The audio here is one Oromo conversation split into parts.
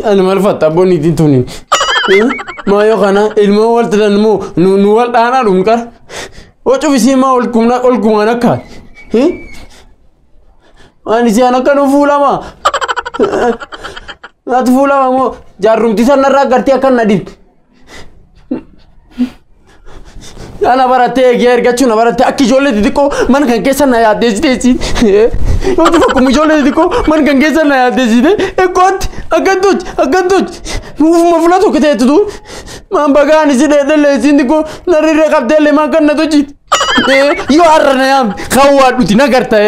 Ani maal fatta abboon ittiin tuni. Maayoo kana ilmoo wal tilan moo nu wal dhaanaa dhumqar. Wacuuf isii maa ol kumna ol kumaan akka. Ani si an akka nu fuulama. Ati fuulama moo jaarrumti sanarraa gartee akka na dhibde. Ana barattee eegee ergachuu na barattee akka ijoollee xixiqqoo mana kan keessa na yaaddeessiteessi. Yoo cufa akkuma ijoollee xixiqqoo mana kan keessa na yaaddeessite eeggootti akkantochi akkantochi ufuma fuula tokko teettutu maan bagaan isi dheedhellee isiin xiqqoo narrirree qabdeellee maan kan na tochiiti. Yoo har'a na yaamte kan waa dhuti na garta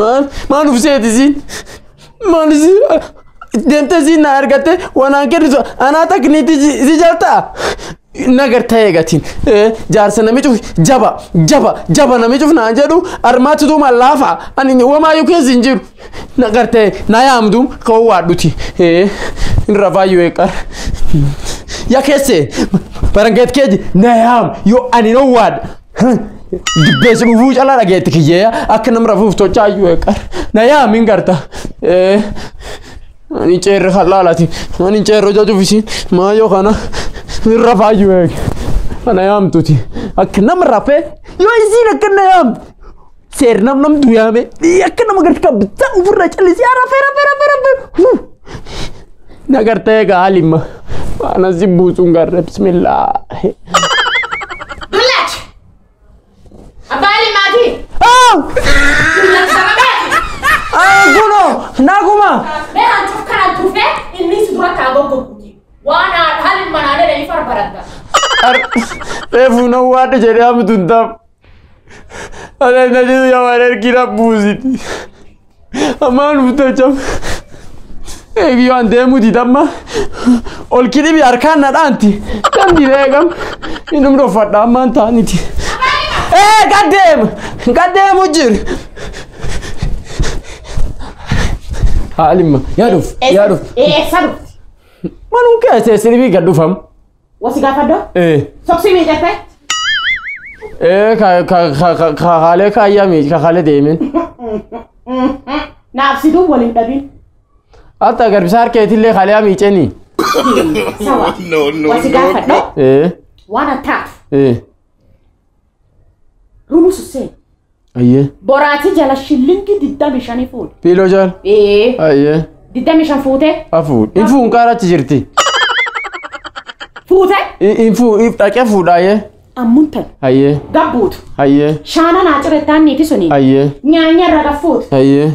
maan maan ufseeti isiin maan isiin deemtee isiin na argatte wanaan kennitu anaa takniitii si jaltaa. Nagar ta'ee gatiin jaarsa namichi jaba jaba jaba namichi naan jedhu armaatti duuma laafa ani wamaayyuu keessa hin jiru nagar ta'ee na yaamdu kan waadhuti hin rafaayyuu eeqar yaa keesse barangeet keeji na yaam yoo ani na waad dibbeessi dhufuu calaa dhageetti kiyyee akka nama rafuuf tochaayyuu eeqar na yaam hin garta. Ani ceerre halaalati ani ceerre jajuuf isiin maayoo kana rafaayyuu eeg ana yaamtuti akka nama rafee yoo isiin akka na yaamtu seer nam namtu yaame akka nama garti qabda ofirra callisee rafee rafee rafee rafee na gartee egaa haalimma waan asi buusuun garre bismillah. Dullachi! Abbaa Limaatii! Dullachi sababeeti! Kuno naguma. Mee hancuuf kana tufee inni si dura kaa goggoguuti. Waan haadha manaa dhadhanii farbaradda. Reefu na waadha jedhee hamtu hin taa'u. Ana na jedhu yaa waan ergina buusiti. Ammaan uffatacham. Eegi yoo an deemuuti damma. Ol kidhibi harkaan na dhaanti. Damdi eegam. Inni uffadha ammaan taa'aniti. Ee gaddeema gaddeemu jira. Haalimma yaa dhuf yaa dhuf. Eessa dhufti? Manum keessa sirbii gad dhufam. Wasi gaafadhoo? Soksii miidhagte? Kakaalee kaayyaa miidh kakaalee deemeen. Naaf siduu waliin dhabin. Hatta garbisa harkeetillee kalee miiceni. Sawa. No, no, Wasi no, gaafadhoo? no. Waan attaatu. Rumuu susseen. Ayyee. Boraatii jala shillingi 25 fuudhe. Piiloo jala. Ayyee. 25 fuutee. Afuun. Infuun qaarachi jirti. Fuutee. Infuu dhaqee fuudha ayyee. Ammuntan. Ayyee. Gabbuutu. Ayyee. Shaana naa cirettaan niiti suni. Ayyee. Nyaanya irra gaffuutu. Ayyee.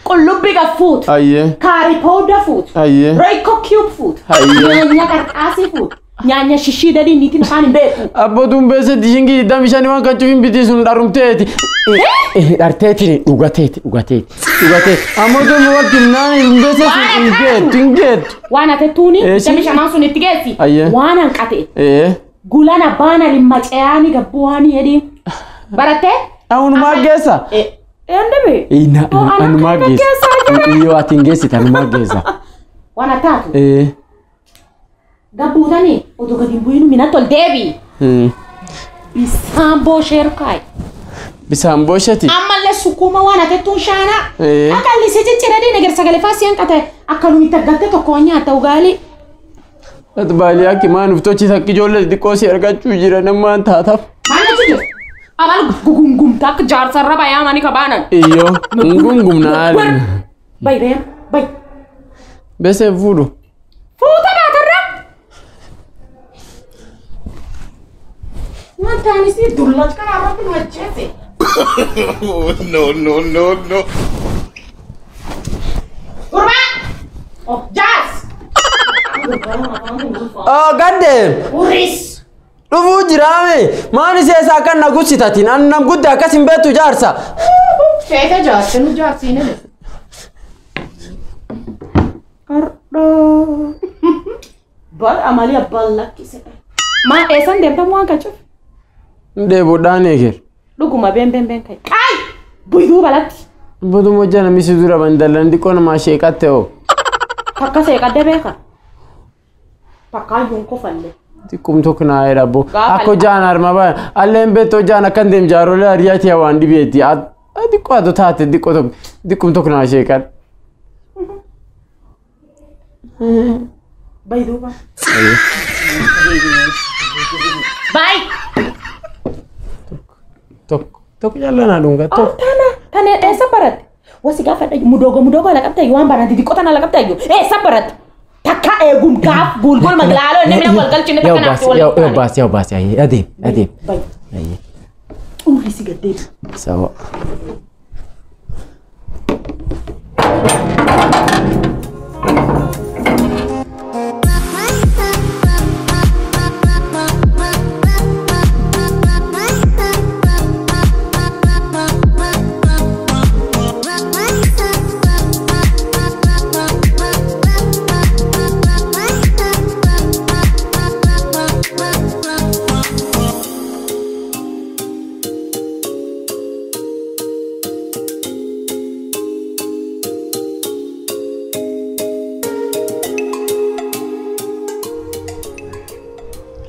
Qullubbii gaffuutu. Ayyee. Kaarii powder fuutu. Ayyee. Royco cube fuutu. Ayyee. Nyaanya qarqaasii fuutu. Nyaanya shishii dadii niitiin afaan hin beeku. Abbootuun beese dishingii 25 waan kan cufin bitii sun dharumteeti. Dharteeti dhugateeti dhugateeti dhugateeti. Ammoo tun wakti naan hin beese sun hin geettu hin geettu. Waan ate tuuni Eeshi. 25 sun itti geessi. Ayyee. Waan hanqate. Gulana baana limmaceyaani gabbuwaanii jedhiin. Barattee? Anumaa geessa. Eendabe. Anumaa geessa. Yoo ati hin geessite anumaa geessa. Waan attaatu. Gabbuutanii odoo gadi hin bu'inu minatti ol deebi. Bisaan boosheeru kaayi. Bisaan boosheti. Ammallee sukkuuma waan atettuun shaanaa. Akka allisee cicciradee nagar sagalee faasii hanqate akka nuyi taggatte tokko nyaata ugaalii. Ati baalii akki maan uftochi takki ijoollee xixiqqoo si argachuu jira namaan taataaf. Maal jechuun jiru? Amal gugungumta akka jaarsarra bayaamanii kabaanan. Iyyoo gungumna haali. Bayi reem bayi. Besee fuudhu. Fuuta baatarra. Waan taanis dullacha kana irratti nu ajjeese. No, no, no, no. Gurbaa! Oh, jaas! Oh, gaddeem. Hurris! Dhufuu jiraame maan isee isaa akka na gussitatiin an nam guddaa akkas hin beektu jaarsa. Feete jaarsa nu jaarsiin ele. Ardoo. Bal amali abbaan lakkise. Maa eessan deemtamu waan kan cufu? Deebuudhaan eeger. Dhuguma been been been kai. Ai! Buyduu balatti. Buduma hojjaa namni si dura bandallan xiqqoo namaa sheeqatte hoo. Takka seeqadde beeka. Takka iyyuu hin kofalle. Xiqqum tokko naa jedha abbo. Gaafa Akka hojjaan harma bayan. Alleen beektu hojjaan akkan deem jaarolee hariyaati waan dhibeetti. Xiqqoo haa taate xiqqoo tokko xiqqum tokko naa sheeqadhe. Bayi duuba. Bayi. Tokko tokko jaallanaa dhunga tokko. Tana tana eessa baratte? Wasi gaafa mudoogo mudoogo ala qabda waan baraan xixiqqoo tana ala qabda eessa baratte? Takka eegum gaaf gulgul maglaaloo inni mina wal galchine takka naaf wal Yoo baasi yoo baasi adeem adeem. Bayi. Umri si gaddeebi. Sawa.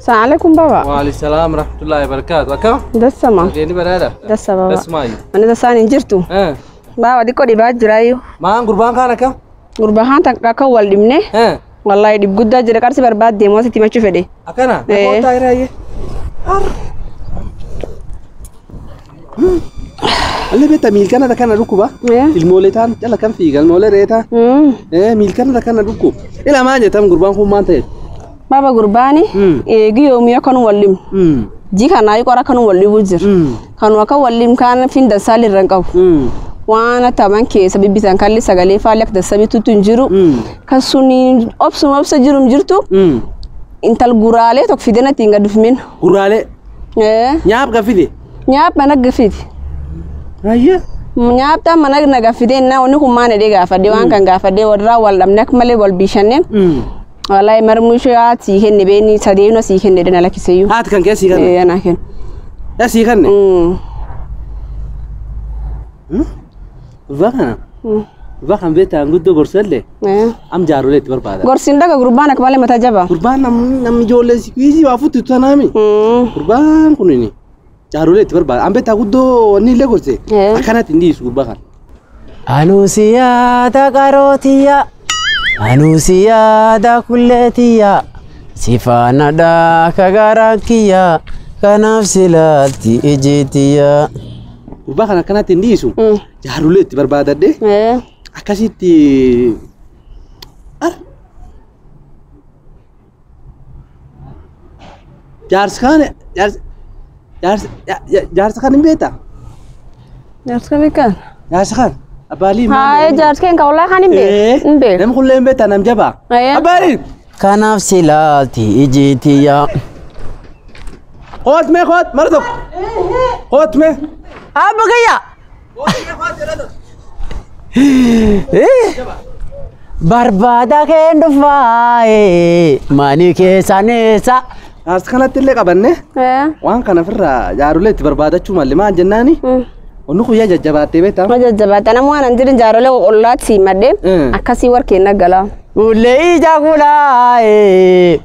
السلام عليكم بابا. وعليكم السلام ورحمة الله وبركاته. أكم؟ دسمة. جيني برادة. دسمة بابا. دسمة. أنا دساني جرتو. بابا دي كودي بعد جرايو. ما قربان كان أكم؟ قربان تك أول دمنة. والله دي بجد جرا كارسي برباد دي ما ستي ما تشوف دي. أكنا؟ إيه. تايرة اللي بيتا ميل كان ده كان ركوبة. المولتان يلا كان فيك المولة ريتا. إيه ميل كان ده كان ركوب. إلى ما جت قربان خو ما أنت. Baba gurbani eegi yoomiyo kan wallim ji kanaayu qora kan wallibu jir kan waka wallim kan fin dasali irran qabu waan taban keessa bibbitan kalli sagalee faali akka dasabi tuttu hin jiru kan suni obsuma obsa jirum jirtu intal guraalee tokko fidena ittiin gad dhufmin. Guraalee? Nyaap gafide? Nyaap mana gafide. Ayya. Nyaap ta mana na gafide na wanni kun maana dhee gaafadhe waan kan gaafadhe warraa wal dhabne akka malee wal biishanne. والله مرموشة سيهن بيني سدينا سيهن دنا لك سيو. هات كان كيس سيهن. إيه أنا كن. لا سيهن. وقنا. وقنا بيت عن جد غرسلة. إيه. أم جارولة تبر بعده. غرسين ده قربانك ماله متى جبا. قربان نم نم جولة سكويزي وافوت تنامي. قربان كونيني. جارولة تبر بعده. أم بيت عن جد نيل غرسة. أكانت إندي قربان. أنوسيا تكاروتيا. Anusiya da kulletiya sifana da kagarakiya kanaaf silaatti ijitiya. Gurbaa kana akkanatti hin dhiisu. Jaarulee itti barbaadadhe. Akkasitti jaarsi kaan jaarsi kaan hin beektaa? Jaarsi kaan beekan? Jaarsi kaan. Abali Hai, jaarsi kan kau lah kan imbe. Imbe. Nam kulle imbe tanam jaba. Abali. Kanaaf silaati ijitiya. Qot me qot mardok. Qot me. Apa gaya? Qot me qot jala. Barbada kendu fae mani ke sanesa. Jaarsi kanatti illee qabanne. Waan kana ofirraa jaarulee itti barbaadachuu malee maal jennaani? Onu kuyyaa jajjabaatee beektaa? Ma jajjabaatee nama waan hin jirin jaarolee qollaatti simadhee akkasii warqee naggalaa. Ulee ija gulaa'ee.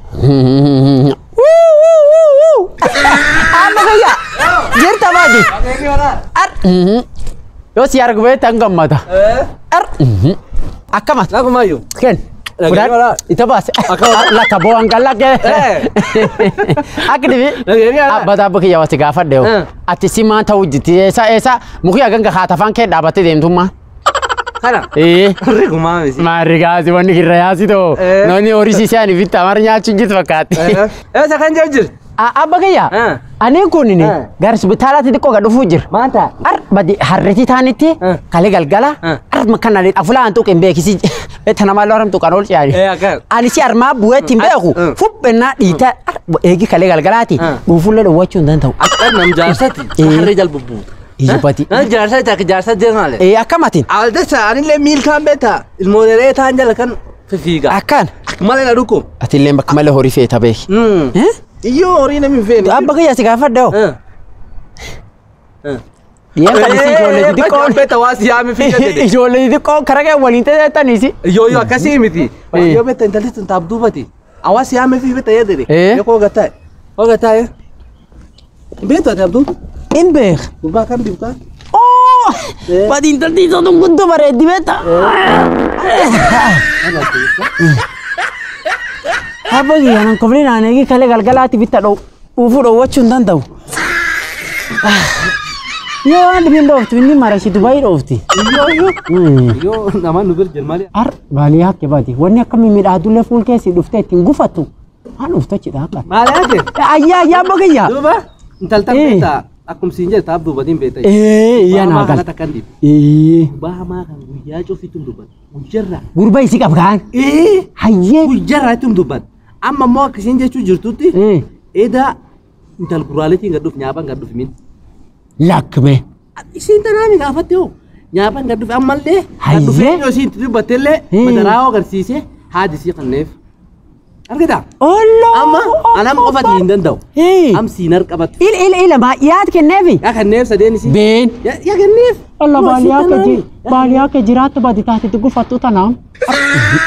Amma kuyyaa jirta baati. Yoo si argu beektaa hin gammada. Akkama. Nagumayyuu. Ken. Ita baase. Lakka bo'aan kan lakkee. Akka dhibi. Abbaa abba kiyya wasi gaafadhe hoo. Ati si maan ta'u jirti eessa eessa muki hagan haatafaan kee dhaabattee deemtummaa. Kana. Rigumaa misi. Maarrigaasi wanni kirra yaasi too. Namni horisiisee ani bitta amara nyaachuun jirtu fakkaatti. Eessa kan jiru jirti? Abba kiyya. Ani kun gara isbitaalaatti xiqqoo gad dhufuu jira. Maanta? Ar badi harreetii taanitti kalee galgala ar makana afulaan tuqeen beekisi beekta namaa looram tuqan ol ce'ani. Ani si armaa bu'eetti hin beeku fuphennaa dhiitaa ar eegi kalee galgalaati dhuufullee dhowwachuu hin danda'u. Akka nam jaarsatti harree jalbubbuuta. Iyyubati. Nam jaarsatti akka jaarsa deemaale. Akkamatiin. Aldessa anillee miilkaan beektaa ilmoolee taan jala kan fifiiga. Akkaan. Malee na dhukkub. Atillee bakka malee horii feeta beeki. Iyyoo horii namni hin feene. Abba kiyya si gaafadhe hoo. Dhiyeenya kan isii ijoollee xixiqqoon. Beektaa waa si yaame fiiga jedhe. Ijoollee xixiqqoon karaa kee waliin ta'aniisi. Yoo yoo akkasii miti. Yoo beektaa intalli tun taab duubati. Awaa si yaame fi beektaa jedhe. Yoo koo gataa. Koo gataa. Beektaa taab duuba. Hin beek. Gurbaa kam dibtaa? Oo! Badi intalli isa tun guddoo bareeddi beektaa. Abbo kiyya nan kofliin aaneegi kalee galgalaatti bitta dhuufuu dhoowwachuu hin danda'u. Yoo waan dhibiin dhooftu inni marashi Dubaayii dhoofti. Yoo namaan nu bira jiru maali? Ar baalii hakke baati. Wanni akka mimmiidhaadullee fuul keessi dhuftee ittiin gufattu. Waan dhuftu achi dhaabba. Maali hafe? Ayyaa ayyaa abbo kiyya. Duuba intaltan beektaa akkuma siin jedhe taaf duubatiin beektaa. Iyya naa Kana gal. takkan dhiib. Gurbaa hamaa kan guyyaa cufiitum dubbatu. Guyyaarraa. Gurba isii qaba kaan. Hayyee. Guyyaarraa ittum dubbatu. Amma immoo akkasiin jechuu jirtutti edaa intal guraaleetiin gad dhufu nyaaphaan gad dhufu min. Lakkime. Isiin tanaami gaafatte hoo nyaaphaan gad dhufe ammallee gad dhufee yoo isiin itti dubbattellee madaraa agarsiise haadi isii kanneef. Argitaa? Olloo. Amma anam qofati hin danda'u. Am siin harqabatu. Il il il ma yaad kenneefi. Yaa kanneef sadeen isii. Been. Yaa kenneef. Allah baaliyaa kee jiraattu badi taate gufattu tanaam.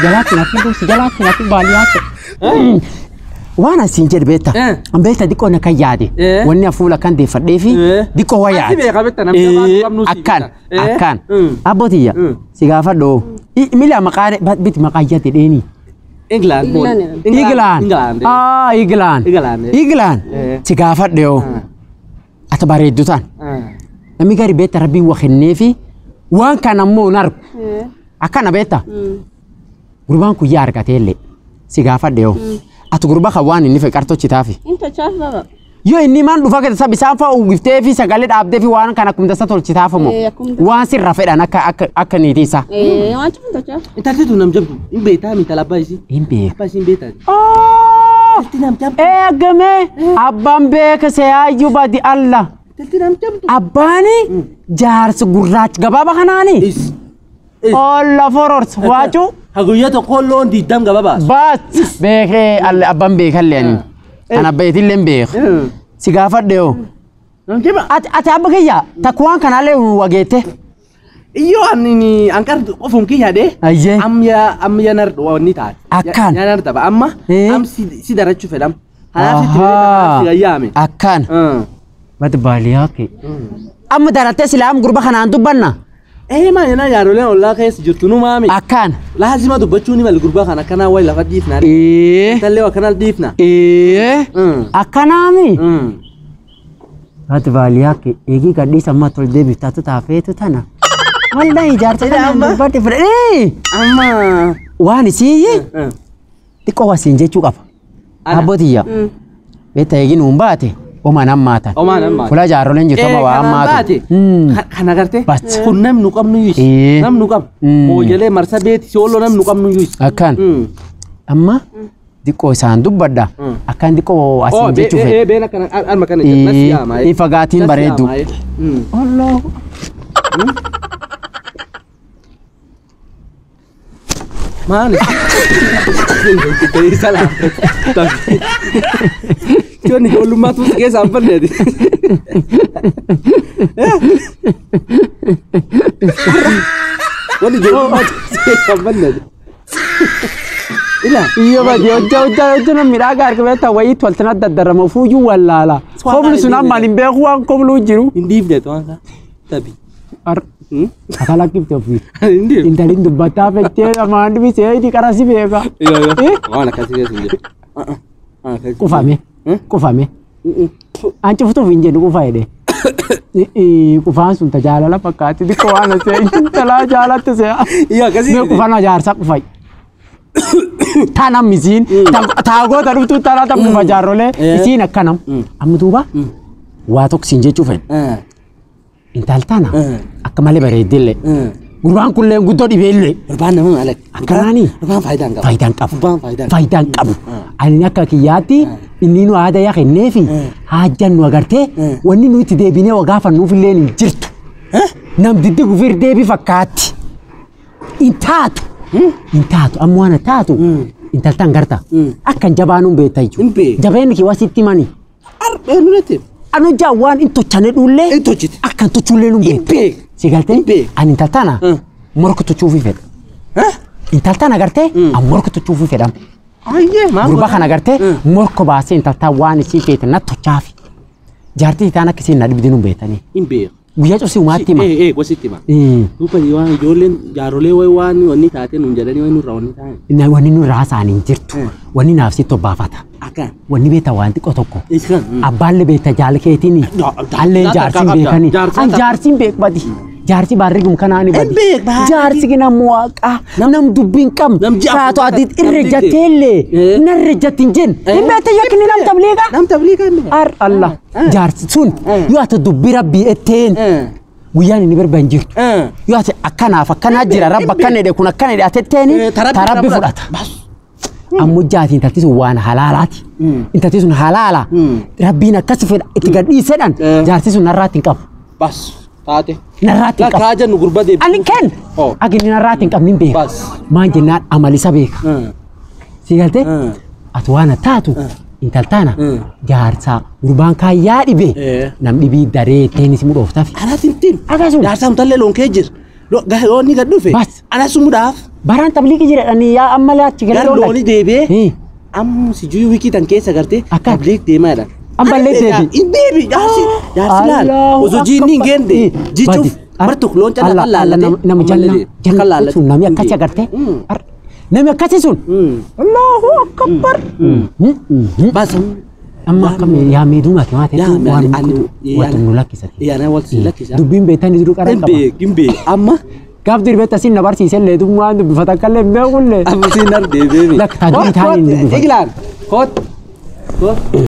Jalaatti naaf si jalaatti naaf baaliyaa kee. Waan asiin jedhu beekta. An beekta diqqoo na kan yaade. Wanni hafuula kan deeffadhee fi diqqoo waa yaade. Akkaan akkaan. Abbootiyya si gaafadhoo. Mila maqaa biti maqaa yaade dheeni. England. England. Ah England. England. Si gaafadhoo. Ati bareeddu taan. Namni gari beekta rabbiin waa kenneefi waan kana ammoo hin argu. Akkana beekta. Gurbaan kun yaa argatee illee si gaafadhoo. Ati gurba kan waan inni fedhe qartochitaafi. Intochaaf baba. Yoo inni maan dhufa keessa bisaan fa'a uwwiftee fi sagalee dhaabdee fi waan kana akkuma dasa tolchitaafamu. Waan sirra fedhan akka akka akka niitii isaa. Waan cufa intochaaf. Intalli tun nam jabdu hin beektaa intala abbaa isii. Hin beeku. Abbaa isii hin beektaa. Intalli nam jabdu. Eegame abbaan beeka seeyaayyuu badi alla. Intalli nam jabdu. Abbaani jaarsa gurraacha gabaaba kanaani. Olla forors waacuu. Haguyyaa tokko loon diidam gabaabaas. Baas beekee abbaan beekallee ani. An abbeetillee hin beeku. Si gaafadhe hoo. Ati abba kiyya takka waan kanaallee wageette. Iyyoo ani ankar qofuun kiyya dee. Ayyee. Amma nar wanni taate. Akkaan. Nar taba amma am si darachuu fedham. Kanaaf sitti si gayyaame. Akkaan. Bati baaliyaa kee. Amma darattee silaam gurba kanaan dubbanna. Maa yana yaaroleen ollaa keessa jirtu nu maami. Akkaan. Laazima dubbachuu ni mali gurbaa kana akkanaa wayi lafa dhiifna. Intallee akkanaa dhiifna. Akkanaami. Bati baaliyaa kee eegii gadhiisa amma tol deebiftaatu taafeetu tana. Wallahi ijaarsa kanaan dubbatti fedhe. Amma. Waan isii xiqqoo wasiin jechuu qaba. Abbootiyya. Beektaa eegii nuun baate. Omaan hammaatan. Omaan hammaatan. Fuula jaarroleen jirtu amma waa hammaatu. Kan agartee? Kun namni nu qabnu yuus. Namni nu qabnu. Moojalee marsa beeti sooloo namni nu qabnu yuus. Akkaan. Amma xiqqoo isaan dubbadha. Akkaan xiqqoo asiin jechuu fedhe. Been akkana arma kana jedhu. Nasi yaamaa. Fagaatiin bareeddu. Olloo. Maali? Salaam. Jooni ijoollummaa tuuti keessa hin banneeti. Wanni ijoollummaa tuuti keessa hin banneeti. Ila. Iyo badi hojja hojja hojja namni midhaagaa argameetta wayii toltana daddarama fuuyyuu wallaala. Koblu sun amma hin beeku waan kobluu jiru. Hin dhiifne waan isaa. Tabi. Akka lakkifte ofii. Intalli dubbataa fettee namaan dubbisee hidhi qarasi beeka. Waan akkasii keessa hin jiru. Qufame. Qufame. An cuftuuf hin jedhu qufa jedhe. Qufaan sun tajaalala fakkaatti xiqqoo waan asee intalaa jaalatte se'a. Mee qufaan ajaarsa qufai. Tanam isiin taagoota dhuftuu tanaa tan qufa jaarrolee isiin akkanam. Amma duuba waa tokko siin jechuu fedhe. Intal tana akka malee bareeddillee. Gurbaan kulleen guddoo dhibeellee. Gurbaan nama maal Akkanaani. Gurbaan faayidaan qabu. Faayidaan qabu. Gurbaan faayidaan qabu. Faayidaan qabu. Ani akka kiyyaatti inni nu aadaa yaa kenneefi haajjan nu agartee wanni nu itti deebinee wagaafannuuf illee hin jirtu. Namtitti gufir deebi fakkaatti. Hin taatu. Hin taatu. Amma waan taatu intaltan garta. Akkan jabaanuun beekta jechuudha. Jabeenni kee wasitti mani. Arbeenutti. Anu jaa waan hin tochane dhullee. Hin tochite. Akkan tochullee nu beekta. Si galtee? Ani intaltana morka tochuufii fedha. Intaltana agartee an morka tochuufii fedham. Gurba kana agartee morka baasee intaltaa waan isii feete na tochaafi. Jaartii itaan akka isiin na dhibdee nu beektanii. Hin beeku. Guyyaa cufsi umaatti hima. Wasitti hima. Duuba waan ijoolleen jaarolee wayi waan wanni taate nuun jedhanii wayi nurraa wanni taate. Wanni nurraa haasa'an hin jirtu. Wanni naaf sitti obbaafata. Akkaan. Wanni beektaa waan xiqqoo tokko. Iskaan. Abbaallee beektaa jaalkeetiin. Allee jaarsiin beekanii. An jaarsiin beekbati. Jaarsi baarri gum kanaan badi. Jaarsi kina muwaaqa. Nam dubbiin qabnu. Saatu ati irra jatteellee. Narra jatti hin jenne. Hin beekte yakkinni nam tabliiqa. Nam tabliiqa hin beekne. Ar Allah. Jaarsi sun yoo ati dubbii rabbii etteen. Guyyaan inni barbaan jirtu. Yoo ati akkanaaf akkanaa jira rabba akkana jedhe kun akkana jedhe ati etteeni tarabbi fudhata. Ammoo jaatiin intalti sun waan halaalaati. Intalti sun halaala. Rabbiin akkas fedha itti gadhiisedhaan jaarsi sun narraatti hin qabu. Bas taate. Narraatti hin qabu. Lakkaa jennu gurba deebi. Ani kenn. Akka inni narraatti hin qabne hin beeka. Maan jennaan amalisa beeka. Si galtee? Ati waan taatu intal tana jaarsa gurbaan kaayyaa dhibe nam dhibii daree teenis mudhooftafi. Anaas hin tiru. Akkasuma. Jaarsa amtallee loon kee jira. Yoo inni gad dhufe. Anas mudhaaf. Baraan tabliiqii jira dhanii yaa amma laachi gara loon. Looni deebi'ee. Amma sijuu wikii tan keessa gartee tabliiq deemaa jedhan. Ammallee deebi. Hin deebi jaarsi jaarsi laal. Osoo jiinni hin geende jichuuf bartuk loon callaa kan laallatee. Nama jallaa sun namni akkasii agartee. Namni akkasii sun. Allahu akbar. Bas. Amma akkam yaa meeduu maati maati waan wanta nu lakkisati. Yaa wal si lakkisa. Dubbiin beektan jiru qaran qaba. Hin beek hin beek amma. Gaaf dirbeetta sin na barsiisen lee dubbii waan dubbifatan kallee hin beekullee. Amma sin dar deebi'ee. Lakka taajii taanii hin dubbifatan. Iglaan koot. Koot.